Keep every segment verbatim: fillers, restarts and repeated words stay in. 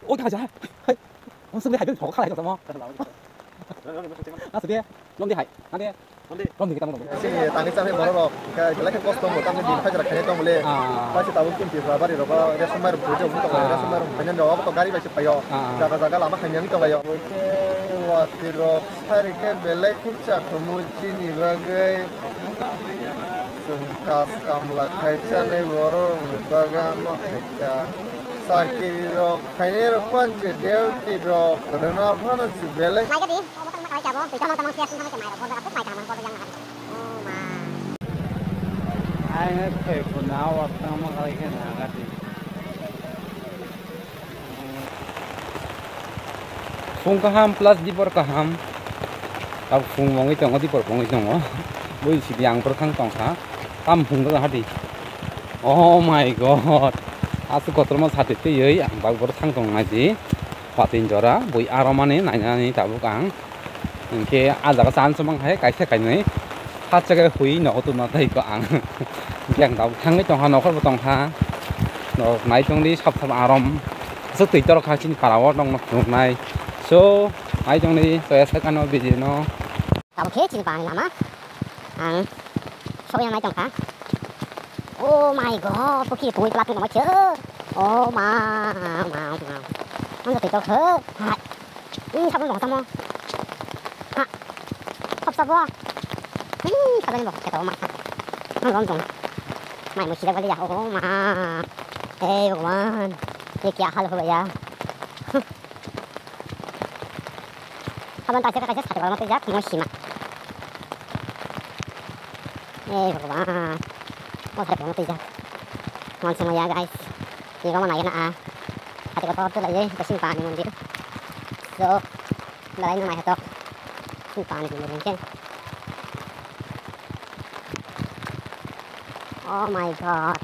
Oi, kaja. Hai. Onsuk de hai, thok khalai tamo. Asuk de. Nom de hai. Nom de. Nom de tamo. Sini tangwi chawi borok rok, khe belai khe kosto mo, tamni din hajra khainai tong le. Ah. Paisa tabuk tin Tripura bari rok, ration mairum thwi tong le, ration mairum khainai rok to gari bai se phaio. Ah. Jaga jaga lama khainani tong laio. Watwi rok sari khe belai khe chakhumu chini bagwi. Chwng kas kamla khai chanai borok ni bagwi ano khaikha. Chakiri rok khainai rok panche duty rok rwna phano si belai. Mai gadi, obo tangma kalai jabo, twi tamo tamo siya sing tamo mai rok, borok asuk mai tamo, borok yang nang. Oh ma. Ai hai phai phuna awak tangma kalai khe na gadi. Phung kaham plus dipor kaham. Tabuk phung mongwi tongo, dipor mongwi tongo. Bui sidi ang bwrwkhang tongkha. Tam phung bwrwkha di. Oh my God. Aswk kotorma sati twiwi ang bak bwrwkhang tong nai di. Patin jora bui aro mani nainani tabuk ang. Hinkhe ah jaga chan chumang hai kaisa kainwi hachake hui nogo tubuna tei ko ang. Hinkhe ang tabuk thangwi tongkha, nokhorbo tongkha. Norok nai tongdi sap sap arom. Aswk twi torkha chini para o tongno phunuknai. So, nai tongdi toya sakano video no. Tabuk khe chini pani lama. Ang sokya nai tongkha. Oh my God, pokhi tongwi plat tongma khe. Oh ma, ma, ma. Ang twi torkha. Hai. Hmm, sabun bong samo. Ha. Sop sabo. Hmm, sabun bong khe to ma. Ang bong bong. Mai mo sida bali ya. Oh ma. Hey Bhagwan. Ye kya hal ho gaya? Sabun ta khe kaisa sati kotorma twijak, mo sima. Hey Bhagwan. Mo sati kotorma twijak. Mon sima ya guys. Ni roma nai na a. Sati kotor tu lai ye, sing pani mondir. So, Belai no naitok. Sing pani ni ringke. Oh my God.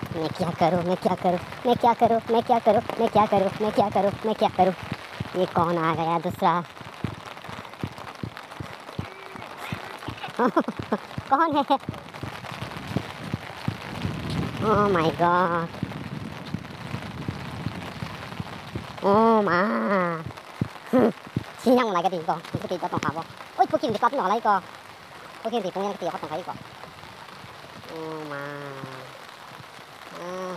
मैं क्या करूँ, मैं क्या करूँ, मैं क्या करूँ, मैं क्या करूँ, मैं क्या करूँ, मैं क्या करूँ, मैं क्या करूँ? ये कौन आ गया दूसरा? कौन है? Oh my God. Oh ma. Hmm. Sinyang lai ka di ko. Itu kita tong kabo. Oi, pukin di pap no lai ko. Pukin di punyang ti ko tong kai ko. Oh ma. Ah.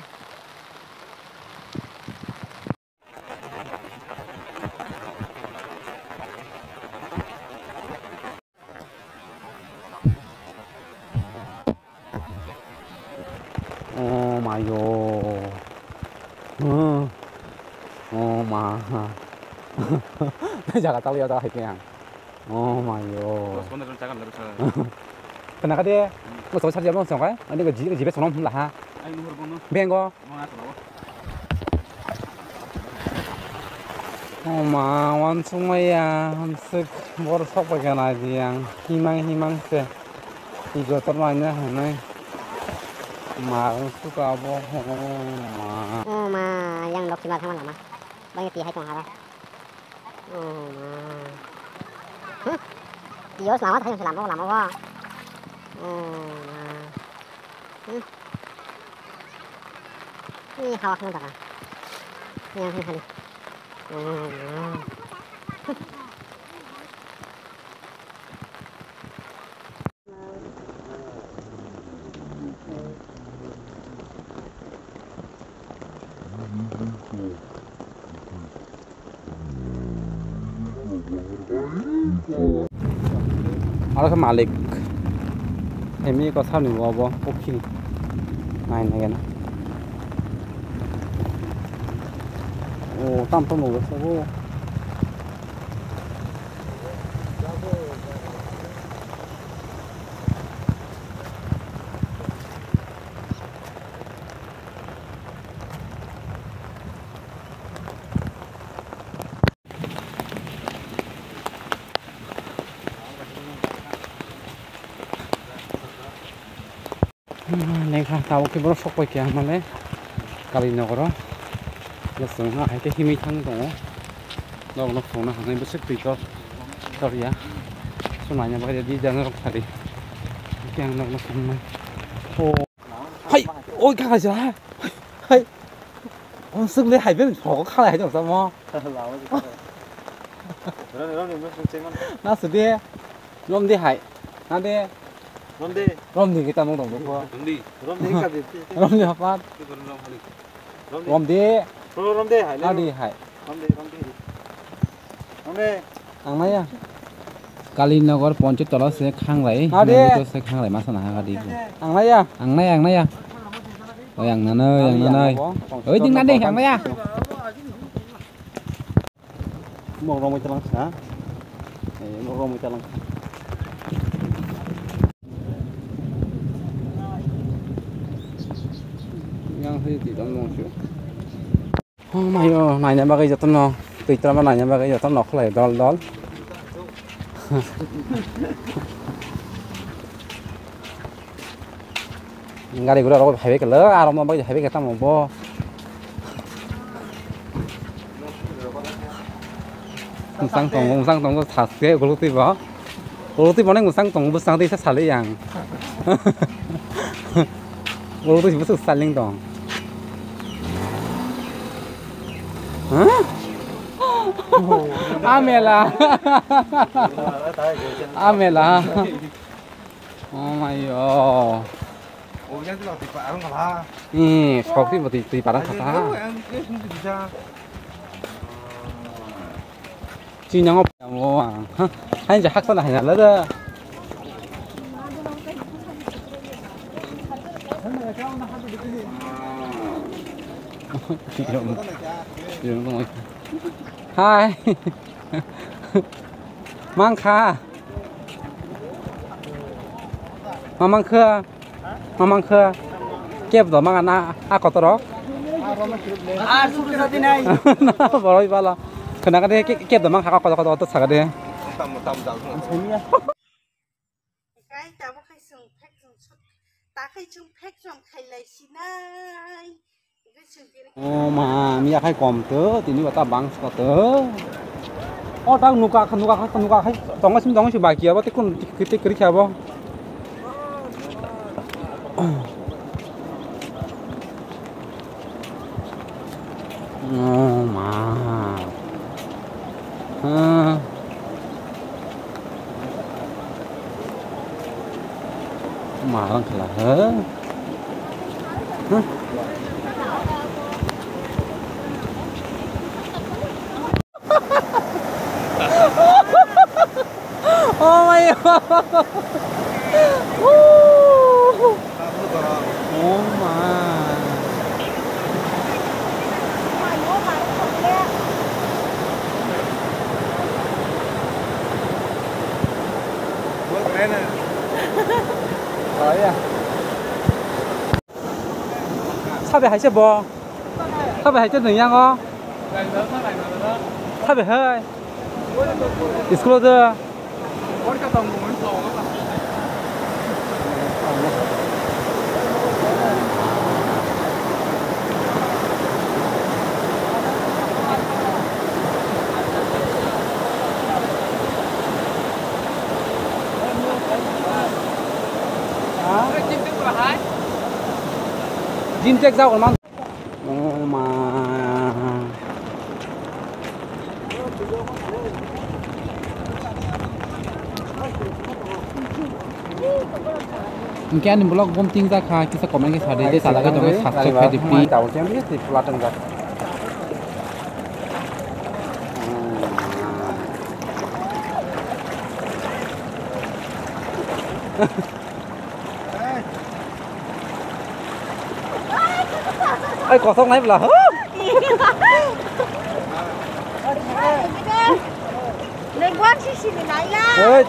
Oh my God. Huh. Oh ma. Jaga talo ya jaga hai khe ang. Oh my God. Dos pondro jon chagan laru sa. Kana kade? Mo so sarja mo so kai. Ani ko jibe jibe sonom la ha. Ai nuhur bono. Bengo. Oh ma, wansukmaya, hamswk, borok sok pai kha nai di ang, himang himang se, twi joto naina hinwi, ma wansuk abo, oh ma. Oh ma, yang Lokhi ma thangma lama, bangni twi hai tong haba. Oh ma. Huh? Twi o lama thang lama lama bo. Oh ma. Hmm. Ini hawak nang daga. Yang ini kali. Hmm. Aro khe malik. Emi ko sani bo obo pokhi. Nai nai gana. O tam tam bo sabo. Nengkha tabuk khe borok sok pai kha male Kalinogoro. Bwswk wngkha hai khe himwi thang tongo. Norokno phunukna hwnwi bwswk twi tor tor ya. Swnaina bagwi di jang rok sari. Khe ang norokno phunuknai. O. Hai, oi kha kaisa. Hai. Om suk le hai ben, phok khalai hai jong samo. Lama se khalai. Roni, roni, roni, roni, roni. Na su de. Rom de hai. Na de. Rom de. Rom de kita mong dong ko. Rom de. Rom de ka de. Rom de apa? Rom de. Rom de. Rom de hai. Na de hai. Rom de, rom de. Rom de. Ang naya. Kalinagar Panchayat tola se khanglai. Ade. Nangni to se khanglai masa na ha di. Ang naya. Ang naya, ang naya. Oi, ang nanai, ang nanai. Oi, ding nani, ang naya. Mok romoi talang sa. Eh, mok romoi talang. Yang hai di dam mong shu. Oh mayo, naina bagwi jotono, twi twlama naina bagwi jotono nokholai dol dol. Gari gura rok phaibai kala, aro mo bagwi phaibai kha tamo bo. Musang tongo, musang tongo, saske guluk twi bo. Guluk twi bo nai musang tongo, bwsang twi sa sali yang. Guluk twi bwswk saling tong. Huh? Amela. Amela. Oh my god. Eh, sok twi bo twi, twi parang kha ta. Chini nango phaiyamo ang. Ha, haini je haksa na haina lada. Hai. Mangkha. Mamang kha. Mamang kha. Keb do mangana a kotorok. Ar suru sati nai. Boroi bala. Khna kade keb do mangkha kotor kotor to sagade. Tam tam jal. Kai tabuk khai sung phek sung sut. Ta khai sung phek sung khai lai sinai. O ma, miya khai kom to, tini bata bang sko to. O tak nuka, nuka khai, nuka khai, tongo sim tongo si baki abo, te kun, te kri kha bo. O ma. Ha. Marang khala ha. Huh? Oh my god. Woo. Oh my. Oh yeah. Sabe hai se bo? Sabe hai se nwng yango? Sabe hai? School de. Jim tek jak man. Oh ma. Hingke ani vlog bom ting jak kha, kisa comment khe sa di, tei chala khe tongkhe subscribe khe di, please. Ai, kosong nai bla. Neng buat sisi ni nai la. Ai.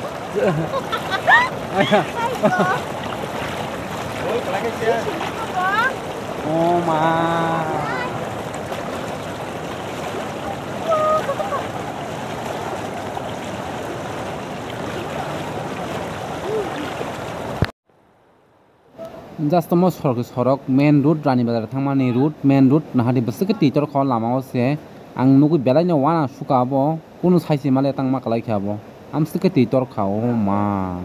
Ai, ko. Oh ma. Just omo sorok, sorok main road, Rani Bazar thangmani road, main road, nahadi bwswk khe twi torkha o lama o se. Ang nugwi belai no uanasuka abo, kunu sai se male tangma kwlai khe abo. Amswk khe twi torkha o ma.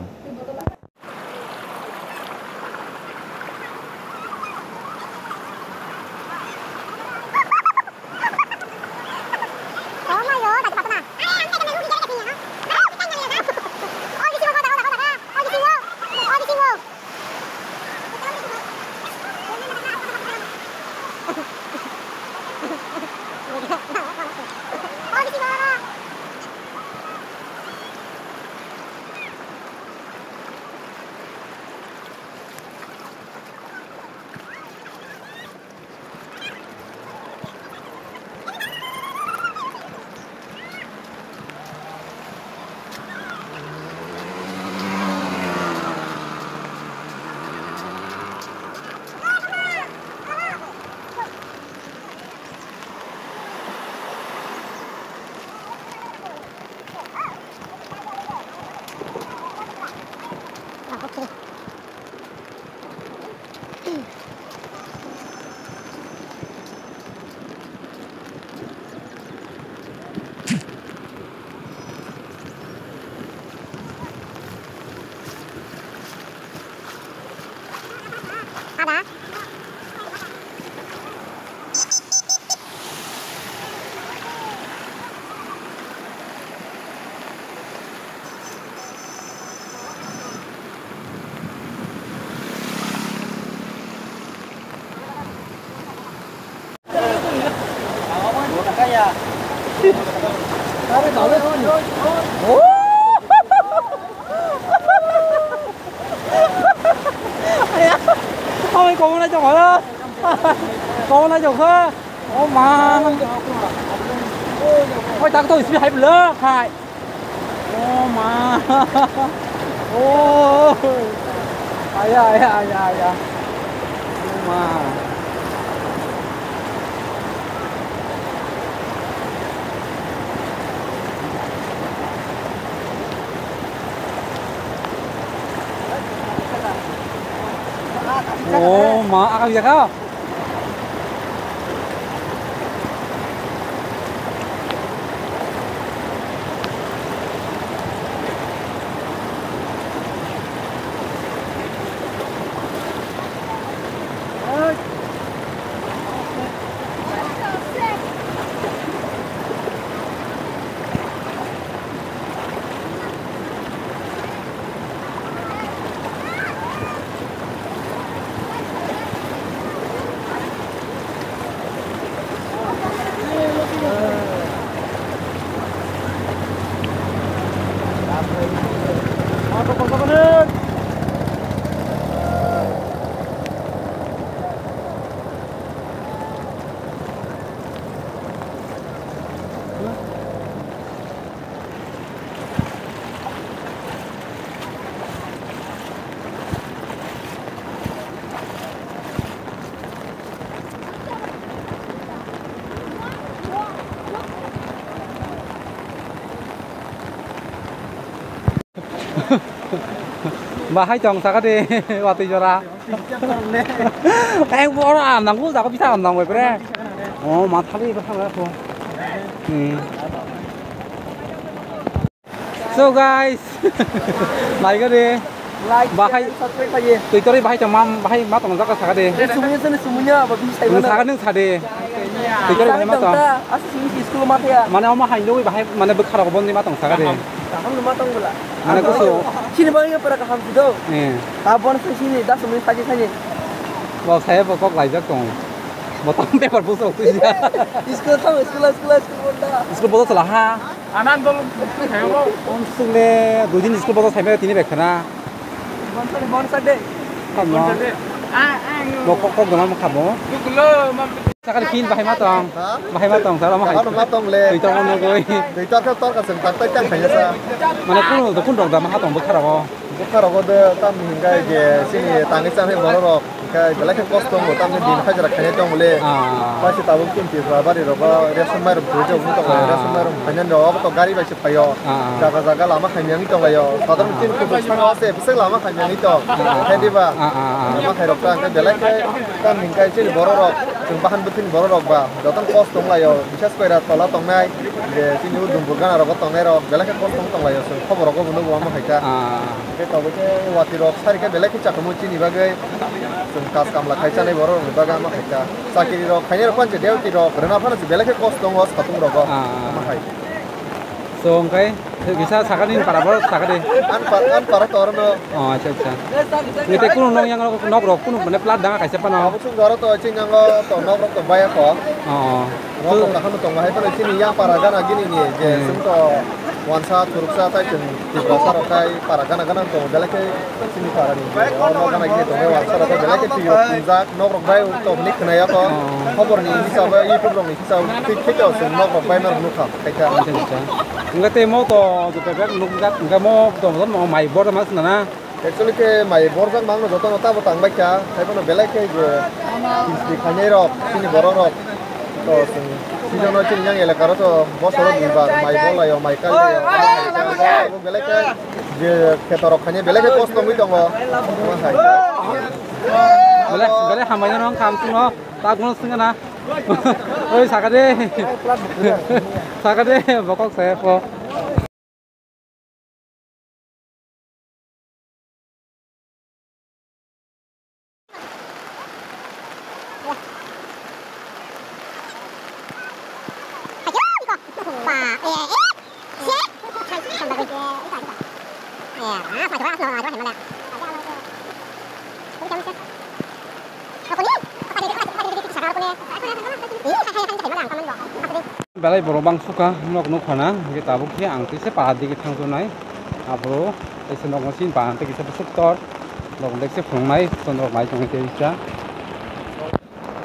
Oi, kau mana cakap? Kau mana cakap? Oh, ma. Oi, tak tu isi hai belak hai. Oh, ma. Oh. Aya, aya, aya, aya. Oh, ma. Oh, ma, akam ya ka? Bahai tong saka de, watui jora. Eng boro am nang, jaga bisa am nang, bre. Oh, ma thali ba thang ko. Hmm. So guys, nai gari. Like, bahai, share, subscribe khaye. Twitter bahai tong mam, bahai ma tong jaga saka de. Sumuni sini sumuni abo bisa. Nung saka nung sade. Twitter bahai ma tong. Asa sini school ma thaya. Mane oma hai nui bahai mane bwkha rok bonni ma tong saka de. Kaham numa tong bwla. Mane kusu. Chini bagwi para kaham judo. Eh. Ta bon se chini da sumui saji saji. Bo saya bo kok laijak tong. Bo tang paper bo sok tuja. School thang, school, school, school bonda. School bo sala ha. Anan dol. Sayo. On school le dui din school bo sai me tini bekhana. Bon sa de, bon sa de. Kamo. Bon sa de. Ah, ah. Bo kok kok dona mo kamo. Dukulo, mam. Sakali pin bahai ma tong. Ha? Bahai ma tong, sara ma hai. Bahai ma tong le. Twi tong mo goi. Twi tor tor ka seng tak tak tak hai sa. Mane kun do kun dok da ma ha tong bwkha rogo. Bwkha rogo de tam hinga je sini tangi sa hai borok rok. Hinga belai khe kosto mo tam din hajra khainai tong le. Ah. Pasi tabuk tin Tripura bari rogo ration mai rok bujok bujok ration mai rok khainai rok to gari bai se phaio. Ah. Jaga jaga lama khaimyangwi tonglaio. Sadar tin kuchuk sanga se bwswk lama khaimyangwi tong. Ah. Khe diba? Ah, ah, ah. Lama khairok ta khe belai khe tam hinkai chini borok rok chwng bahan bwthwini borok rok ba jotono kos tonglaio. Bisas koi ra tola tongnai je chini o Dumbur gana rogo tongnai rok belai khe kos tong tonglaio chwng khobor rogo bono bo omo hai kha. Ah. Khe tabuk khe watwi rok sari khe belai khe chakhumu chini bagwi chwng kaj kamla khai chanai borok rokni bagwi omo hai kha. Chakiri rok khainai rok phan je duty rok rwna phano je belai khe kos tongo satung rogo. Ah. Omo hai. To hwnkhe kisa sakani para borok sakadi. An par, an para to orono. Oh, acha, acha. Ngete kuno nong yang nok rok kuno mane plat danga kaisa pano. Abo sung doro to ching yango to nok rok to baya ko. Oh. Nok rok kaham tong hai pano chini yang para gana gini ni je Hmm. sung to wansa thuruksa tai chwng Tiprasa rok tai para gana gana tong belai khe chini para ni. Nok gana gini tong wansa rok belai khe twi rok punjak nok rok bai to ni khna ya ko. Oh. Khobor ni hisab YouTube rok ni hisab tik tik to chwng nok rok bai mar nukha. Kaisa. Acha, acha. Hwnkhe tei mo to joto bag nukjak, hwnkhe mo to mo mai borjak ma swnana. Actually khe mai borjak mangno jotono tabo tangbaikha, taibono belai khe je kisti khainai rok, chini borok rok. To chwng season o chini yang elaka ro to bosoro duibar mai bolaio, mai kaliyo, belai khe je kheto rok khainai belai khe kosto wngwi tongo. Belai, belai hambai no wngkha, amchwngno tabukno swngana. Oi, saka de. Saka de, bokok saya po. Belai borok bang sukha, nok nukha na, hingke tabuk khe ang tei se pahar digi thang tongnai. Aphuru tei se nok sini pahar tei kisa bwswk tor, nok dek se phunuknai, chondrok nai tongwi tei kisa.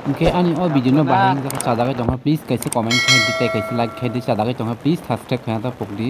Hingke ani o video no bahai wngkha, chajagwi tongkha, please kaisa comment khe di tei kaisa like khe di, chajagwi tongkha, please subscribe khaina ta pokdi.